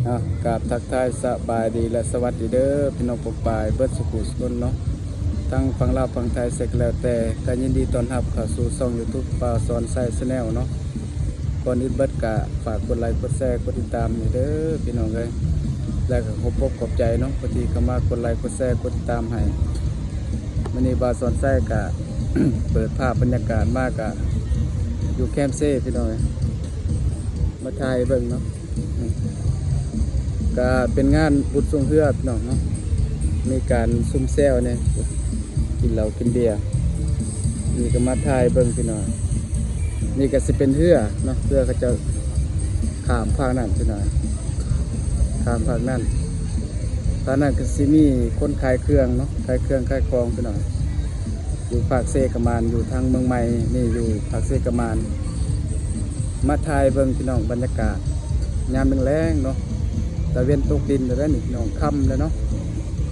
ເນາະ ກາບທັກທາຍສະບາຍດີ ແລະ ສະຫວັດດີເດີ ພີ່ນ້ອງປົງປາຍເບິດສູ່ຜູ້ສູ່ຄົນເນາະ ທັງຝັ່ງລາວຝັ່ງໄທ ໃສກໍແລ້ວແຕ່ ກໍຍິນດີຕ້ອນຮັບເຂົ້າສູ່ຊ່ອງຢູທູບ ບ່າວສອນໄຊ Channel ເນາະ. ກ່ອນອື່ນເບິດກໍຝາກກົດໄລ ກົດແຊ ກົດຕິດຕາມໃຫ້ເດີພີ່ນ້ອງເອີຍ ແລະ ກໍຂອບອົກຂອບໃຈເນາະ ຜູ້ທີ່ເຂົ້າມາກົດໄລ ກົດແຊ ກົດຕິດຕາມໃຫ້. ມື້ນີ້ບ່າວສອນໄຊກໍເປີດພາບບັນຍາກາດມາ ກໍຢູ່ແຄມເຊພີ່ນ້ອງເອີຍ ມາຖ່າຍໃຫ້ເບິ່ງເນາະ. ກະເປັນງານບຸນຊ່ວງເຮືອພີ່ນ້ອງເນາະ ມີການຊຸມແຊວແດ່ ກິນເຫຼົ້າກິນເບຍ ນີ້ກໍມາຖ່າຍເບິ່ງພີ່ນ້ອງ. ນີ້ກໍຊິເປັນເຮືອເນາະ ເຮືອເຂົາເຈົ້າຂ້າມຟາກນັ້ນພີ່ນ້ອງ ຂ້າມຟາກນັ້ນ. ຟາກນັ້ນກໍຊິມີຄົນຂາຍເຄື່ອງເນາະ ຂາຍເຄື່ອງຂາຍຂອງພີ່ນ້ອງ. ຢູ່ປາກເຊກະໝານ ຢູ່ທາງເມືອງໃໝ່ນີ້ ຢູ່ປາກເຊກະໝານ ມາຖ່າຍເບິ່ງພີ່ນ້ອງ ບັນຍາກາດຍາມແລງໆເນາະ. ຕາເວັນຕົກດິນແລ້ວເດ້ນີ້ພີ່ນ້ອງ ຄ່ຳແລ້ວເນາະ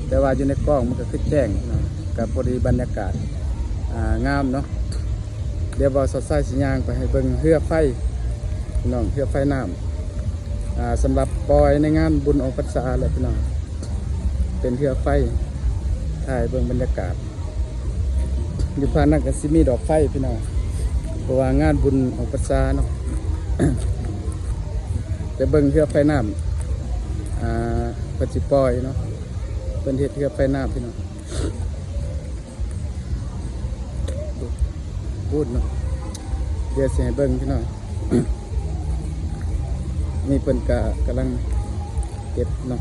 ແຕ່ວ່າຢູ່ໃນກ້ອງມັນກໍຄືແຈ້ງພີ່ນ້ອງ ກໍພໍດີບັນຍາກາດ ອ່າ ງາມເນາະ. ດຽວບ່າວສອນໄຊຊິຍ່າງໄປໃຫ້ເບິ່ງເຮືອໄຟພີ່ນ້ອງ ເຮືອໄຟນ້ຳ ອ່າ ສຳລັບປ່ອຍໃນງານບຸນອອກພັນສາແຫຼະພີ່ນ້ອງ ເປັນເຮືອໄຟ ຖ່າຍເບິ່ງບັນຍາກາດ. ຢູ່ພາກນັ້ນກໍຊິມີດອກໄຟພີ່ນ້ອງ ເພາະວ່າງານບຸນອອກພັນສາເນາະ. ໄປເບິ່ງເຮືອໄຟນ້ຳ ອ່າ ເພິ່ນຊິປ່ອຍເນາະ ເພິ່ນເຮັດເຮືອໄຟນ້ຳພີ່ນ້ອງ ພຸ້ນເນາະ. ດຽວຊິໃຫ້ເບິ່ງພີ່ນ້ອງ ນີ້ເພິ່ນກະກຳລັງເຮັດເນາະ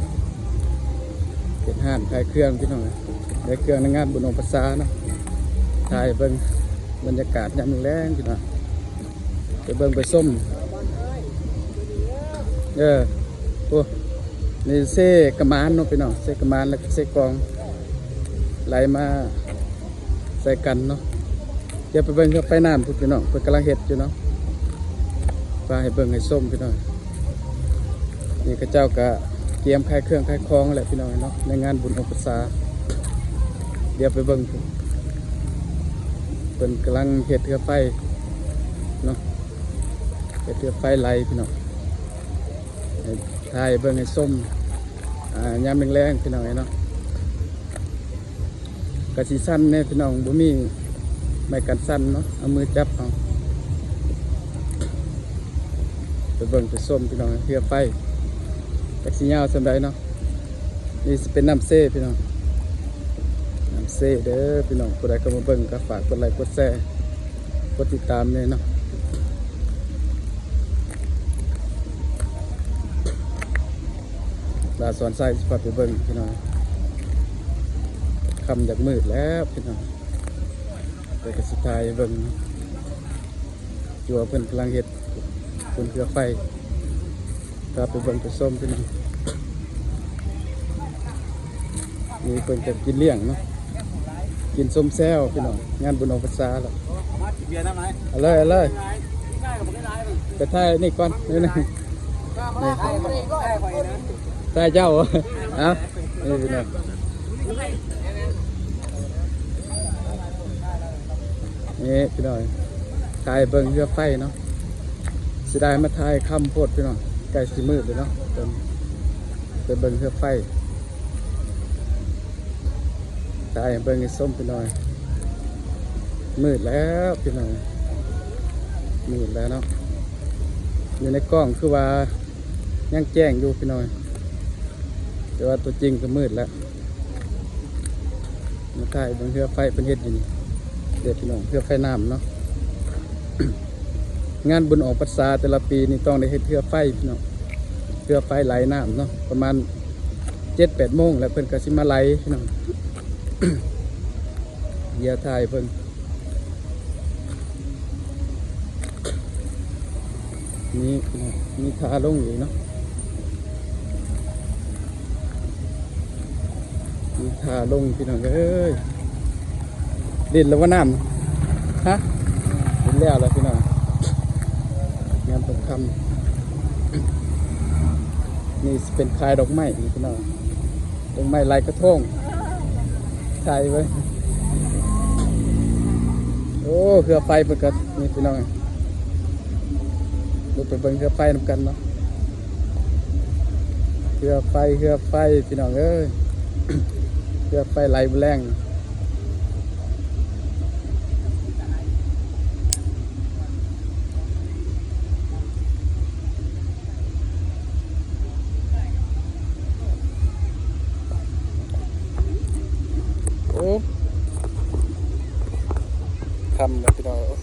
ເຮັດຮ້ານຂາຍເຄື່ອງພີ່ນ້ອງ ຂາຍເຄື່ອງໃນງານບຸນອອກພັນສາເນາະ. ຖ່າຍເບິ່ງບັນຍາກາດຍາມແລງພີ່ນ້ອງ ໄປເບິ່ງໄປຊົມ. ເອີ ໂອ້ ນີ້ເຊກະໝານເນາະພີ່ນ້ອງ ເຊກະໝານ ແລ້ວກໍເຊກອງ ໄຫຼມາໃສ່ກັນເນາະ. ດຽວໄປເບິ່ງເຮືອໄຟນ້ຳພຸ້ນພີ່ນ້ອງ ເພິ່ນກຳລັງເຮັດຢູ່ເນາະ ພາໃຫ້ເບິ່ງໃຫ້ຊົມພີ່ນ້ອງ. ນີ້ເຂົາເຈົ້າກະກຽມຂາຍເຄື່ອງຂາຍຂອງແຫຼະພີ່ນ້ອງເນາະ ໃນງານບຸນອອກພັນສາ. ດຽວໄປເບິ່ງ ເພິ່ນກຳລັງເຮັດເຮືອໄຟເນາະ ເຮັດເຮືອໄຟໄຫຼພີ່ນ້ອງ ໃຫ້ຖ່າຍເບິ່ງໃຫ້ຊົມ ອ່າ ຍາມແລງໆ ພີ່ນ້ອງເອີຍເນາະ. ກະຊິສັ່ນແດ່ພີ່ນ້ອງ ບໍ່ມີໄມ້ກັນສັ່ນເນາະ ເອົາມືຈັບເອົາ. ໄປເບິ່ງໄປຊົມພີ່ນ້ອງ ເຮືອໄຟ ຈັກຊິຍາວສ່ຳໃດເນາະ. ນີ້ຊິເປັນນ້ຳເຊພີ່ນ້ອງ ນ້ຳເຊເດີພີ່ນ້ອງ. ຜູ້ໃດເຂົ້າມາເບິ່ງກໍຝາກກົດໄລກົດແຊ ກົດຕິດຕາມແດ່ເນາະ. ບ່າວສອນໄຊຊິພາໄປເບິ່ງພີ່ນ້ອງ ຄ່ຳຢາກມືດແລ້ວພີ່ນ້ອງ ແຕ່ກໍຊິຖ່າຍໃຫ້ເບິ່ງ ຢູ່ວ່າເພິ່ນກຳລັງເຮັດ ເພິ່ນເຄືອໄຟ ພາໄປເບິ່ງໄປຊົມພີ່ນ້ອງ. ນີ້ເພິ່ນກໍກິນລ້ຽງເນາະ ກິນຊົມແຊວພີ່ນ້ອງ ງານບຸນອອກພັນສາແລ້ວ. ເອົາເລີຍ ເອົາເລີຍ ໄປຖ່າຍນີ້ກ່ອນ ນີ້ ນີ້ ຖ່າຍເຈົ້າ ເອົາ ນີ້ພີ່ນ້ອງ ນີ້ພີ່ນ້ອງ ຖ່າຍເບິ່ງເຮືອໄຟເນາະ. ເສຍດາຍມາຖ່າຍຄ່ຳໂພດພີ່ນ້ອງ ໃກ້ຊິມືດແລ້ວເນາະ. ເບິ່ງ ໄປເບິ່ງເຮືອໄຟ ຖ່າຍໃຫ້ເບິ່ງໃຫ້ຊົມພີ່ນ້ອງ. ມືດແລ້ວພີ່ນ້ອງ ມືດແລ້ວເນາະ. ຢູ່ໃນກ້ອງຄືວ່າຍັງແຈ້ງຢູ່ພີ່ນ້ອງ ແຕ່ວ່າຕົວຈິງກໍມືດແລ້ວ. ມາຖ່າຍເບິ່ງເຮືອໄຟເພິ່ນເຮັດຢູ່ນີ້ເດ້ພີ່ນ້ອງ ເຮືອໄຟນ້ຳເນາະ. ງານບຸນອອກພັນສາແຕ່ລະປີນີ້ຕ້ອງໄດ້ເຮັດເຮືອໄຟພີ່ນ້ອງ ເຮືອໄຟໄຫຼນ້ຳເນາະ. ປະມານເຈັດແປດໂມງແລ້ວເພິ່ນກໍຊິມາໄຫຼພີ່ນ້ອງ. ດຽວຖ່າຍເບິ່ງ ນີ້ພີ່ນ້ອງ ມີທ່າລົງອີກເນາະ ມີທ່າລົງພີ່ນ້ອງເອີຍ. ດິນແລ້ວບໍ່ນ້ຳ ຮະ ດິນແລ້ວແລ້ວພີ່ນ້ອງ. ງາມທອງຄຳ ນີ້ຊິເປັນຂາຍດອກໄມ້ນີ້ພີ່ນ້ອງ ດອກໄມ້ລອຍກະທົງ ຖ່າຍໄວ້. ໂອ້ ເຮືອໄຟເພິ່ນກໍນີ້ພີ່ນ້ອງ ລົງໄປເບິ່ງເຮືອໄຟນຳກັນເນາະ. ເຮືອໄຟ ເຮືອໄຟ ພີ່ນ້ອງເອີຍ ເຮືອໄຟໄຫຼແລງ. ໂອ້ ຄ່ຳແລ້ວພີ່ນ້ອງເອີຍ.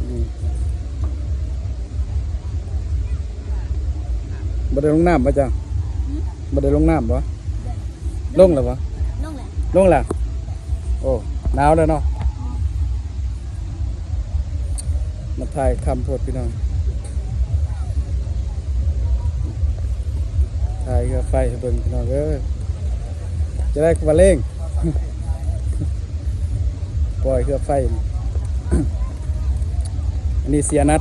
ອືມ ບໍ່ໄດ້ລົງນ້ຳບໍ່ເຈົ້າ? ຫຶ? ບໍ່ໄດ້ລົງນ້ຳບໍ່? ລົງແລ້ວບໍ່? ລົງແລ້ວ ລົງແລ້ວ. ໂອ້ ໜາວແລ້ວເນາະ. ມາຖ່າຍຄ່ຳໂພດພີ່ນ້ອງ ຖ່າຍເຮືອໄຟໃຫ້ເບິ່ງພີ່ນ້ອງເອີຍ. ຈະໄດ້ກວ່າເລັ່ງ ປ່ອຍເຮືອໄຟນີ້. ອັນນີ້ເສຍນັດ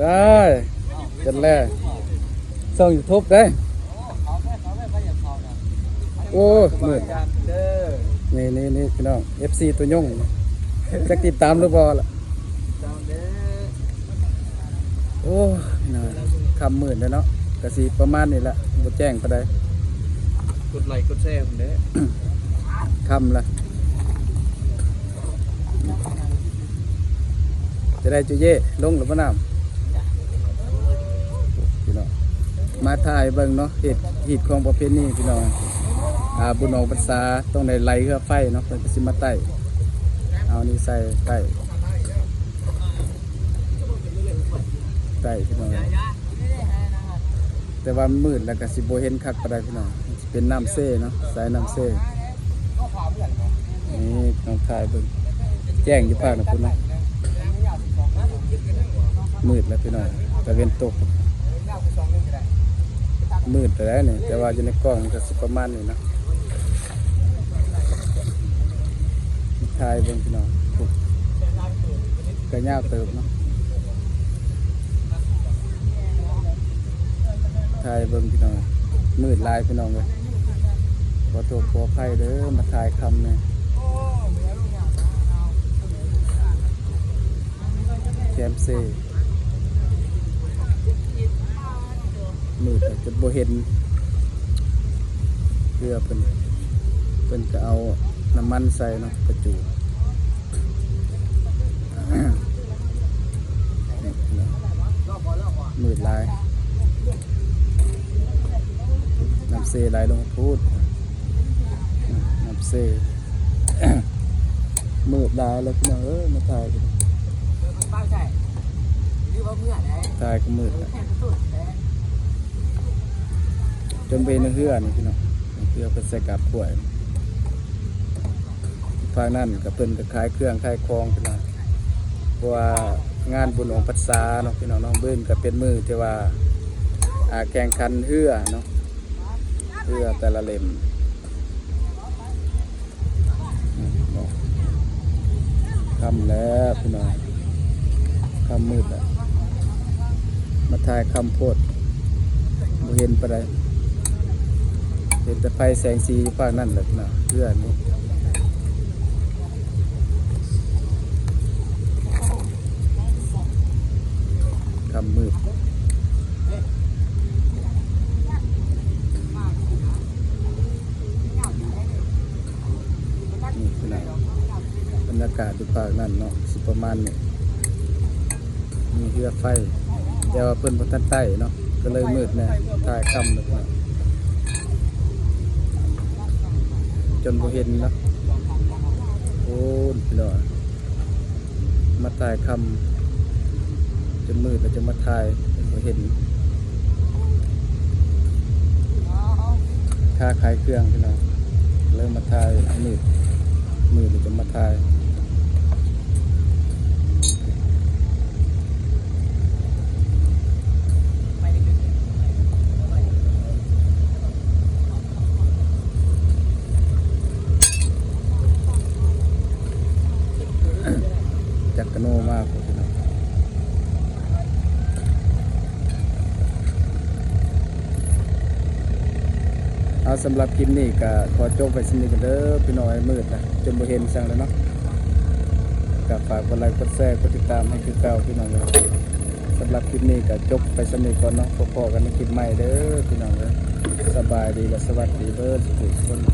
ໄດ້ ເປັນແລ້ວ ຊ່ອງຢູທູບເດ້. ໂອ້ຍ ມືດ ນີ້ໆໆ ພີ່ນ້ອງ ເອັຟຊີ ຕົວຍົງ ຈັກຕິດຕາມຫຼືບໍ່ລະ. ໂອ້ຍ ພີ່ນ້ອງ ຄ່ຳມືດແລ້ວເນາະ ກະຊິປະມານນີ້ລະ ບໍ່ແຈ້ງປານໃດ. ກົດໄລກົດແຊພຸ້ນເດ້ ຄ່ຳລະ. ຈະໄດ້ຈຸເຢ ລົງແລ້ວບໍ່ນ້ຳ ພີ່ນ້ອງ. ມາຖ່າຍເບິ່ງເນາະ ຮີດ ຮີດຄອງປະເພນີພີ່ນ້ອງ. ອ່າ ບຸນອອກພັນສາຕ້ອງໄດ້ໄຫຼເຮືອໄຟເນາະ ເພິ່ນກະຊິມາໄຕ້ ເອົານີ້ໃສ່ໄຕ້ ໄຕ້ພີ່ນ້ອງ. ແຕ່ວ່າມັນມືດແລ້ວກະຊິບໍ່ເຫັນຄັກປານໃດພີ່ນ້ອງ ເປັນນ້ຳເຊເນາະ ສາຍນ້ຳເຊ. ນີ້ນ້ອງຖ່າຍເບິ່ງ ແຈ້ງຢູ່ພາກນັ້ນພຸ້ນເນາະ. ມືດແລ້ວພີ່ນ້ອງ ຕາເວັນຕົກ ມືດແລ້ວນີ້ ແຕ່ວ່າຢູ່ໃນກ້ອງມັນກະຊິປະມານນີ້ເນາະ. ຖ່າຍເບິ່ງພີ່ນ້ອງ ກະຍາວເຕີບເນາະ. ຖ່າຍເບິ່ງພີ່ນ້ອງ ມືດຫຼາຍພີ່ນ້ອງເອີຍ ຂໍໂທດຂໍອະໄພເດີ ມາຖ່າຍຄ່ຳແດ່. ແຄມເຊ ມືດແລ້ວຈົນບໍ່ເຫັນເຮືອເພິ່ນ ເພິ່ນກະເອົານ້ຳມັນໃສ່ເນາະ ກະຈູດ. ມືດຫຼາຍ ນ້ຳເຊໄຫຼລົງພຸ້ນ ນ້ຳເຊ ມືດຫຼາຍແລ້ວພີ່ນ້ອງເອີຍ ມາຖ່າຍ ຖ່າຍກະມືດ ຈົນໄປເຫັນເຮືອນີ້ພີ່ນ້ອງ ເຮືອເພິ່ນໃສ່ກາບກ້ວຍ. ພາກນັ້ນກະເພິ່ນກະຂາຍເຄື່ອງຂາຍຂອງພີ່ນ້ອງ ເພາະວ່າງານບຸນອອກພັນສາເນາະພີ່ນ້ອງເນາະ. ມື້ອື່ນກະເປັນມື້ທີ່ວ່າ ອ່າ ແຂ່ງຂັນເຮືອເນາະ ເຮືອແຕ່ລະເຫຼັ້ມ. ຄ່ຳແລ້ວພີ່ນ້ອງ ຄ່ຳມືດແລ້ວ ມາຖ່າຍຄ່ຳໂພດ ບໍ່ເຫັນປານໃດ ເຫັນແຕ່ໄຟແສງສີຢູ່ພາກນັ້ນແຫຼະເນາະ ເຮືອນີ້ ຄ່ຳມືດ. ນີ້ພີ່ນ້ອງ ບັນຍາກາດຢູ່ພາກນັ້ນເນາະ ຊິປະມານນີ້ ມີເຮືອໄຟ ແຕ່ວ່າເພິ່ນບໍ່ທັນໄຕ້ເນາະ ກະເລີຍມືດແດ່ ຖ່າຍຄ່ຳເລີຍເນາະ ຈົນບໍ່ເຫັນເນາະ. ໂອ້ ພີ່ນ້ອງ ມາຖ່າຍຄ່ຳ ຈົນມືດແລ້ວຈຶ່ງມາຖ່າຍ ບໍ່ເຫັນ ຄ້າຂາຍເຄື່ອງພີ່ນ້ອງ ເລີຍມາຖ່າຍມືດ ມືດແລ້ວຈຶ່ງມາຖ່າຍ. ຈັກກະໂນມາພຸ້ນພີ່ນ້ອງ. ສຳລັບຄລິບນີ້ກໍຂໍຈົບໄວ້ສ່ຳນີ້ກ່ອນເດີພີ່ນ້ອງເອີຍ, ມືດລະຈົນບໍ່ເຫັນຫຍັງແລ້ວເນາະ. ກໍຝາກກົດໄລກົດແຊກົດຕິດຕາມໃຫ້ຄືເກົ່າພີ່ນ້ອງເອີຍ. ສຳລັບຄລິບນີ້ກໍຈົບໄປສ່ຳນີ້ກ່ອນເນາະ, ພໍ້ກັນໃນຄລິບໃໝ່ເດີພີ່ນ້ອງເອີຍ. ສະບາຍດີ ແລະ ສະຫວັດດີເບິດທຸກຄົນ.